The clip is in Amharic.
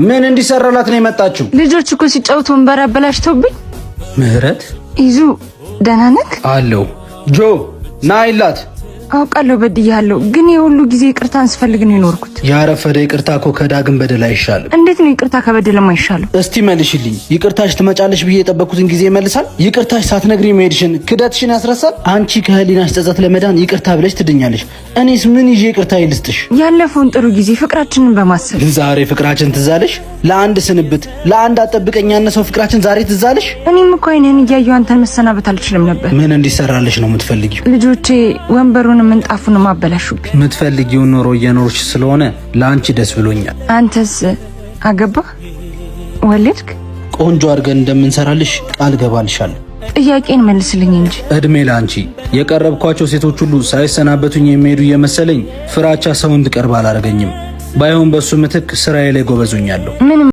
ምን እንዲሰራላት ነው የመጣችው? ልጆች እኮ ሲጫወቱ ወንበር አበላሽተውብኝ። ምህረት ይዙ ደህና ነህ? አለው። ጆ ና ይላት። አውቃለሁ በድያለሁ፣ ግን የሁሉ ጊዜ ይቅርታን ስፈልግ ነው የኖርኩት። ያረፈደ ይቅርታ እኮ ከዳግም በደል አይሻልም። እንዴት ነው ይቅርታ ከበደል የማይሻለው? እስቲ መልሽልኝ። ይቅርታሽ ትመጫለሽ ብዬ የጠበቅኩትን ጊዜ ይመልሳል? ይቅርታሽ ሳትነግሪ መሄድሽን ክደትሽን ያስረሳል? አንቺ ከህሊናሽ ጸጸት ለመዳን ይቅርታ ብለሽ ትድኛለሽ። እኔስ ምን ይዤ ይቅርታ ይልስጥሽ? ያለፈውን ጥሩ ጊዜ ፍቅራችንን በማሰብ። ዛሬ ፍቅራችን ትዝ አለሽ? ለአንድ ስንብት፣ ለአንድ አጠብቀኝ ያነሰው ፍቅራችን ዛሬ ትዝ አለሽ? እኔም እኮ አይንህን እያየሁ አንተን መሰናበት አልችልም ነበር። ምን እንዲሰራልሽ ነው የምትፈልጊው? ልጆቼ ወንበሩንም ምንጣፉንም አበላሹብኝ። የምትፈልጊውን ኖሮ እየኖርሽ ስለሆነ ለአንቺ ደስ ብሎኛል። አንተስ አገባህ? ወለድክ? ቆንጆ አድርገን እንደምንሰራልሽ ቃል ገባልሻለሁ። ጥያቄን መልስልኝ እንጂ። እድሜ ለአንቺ። የቀረብኳቸው ሴቶች ሁሉ ሳይሰናበቱኝ የሚሄዱ እየመሰለኝ ፍራቻ ሰው እንድቀርብ አላደረገኝም። ባይሆን በሱ ምትክ ስራዬ ላይ ጎበዞኛለሁ። ምንም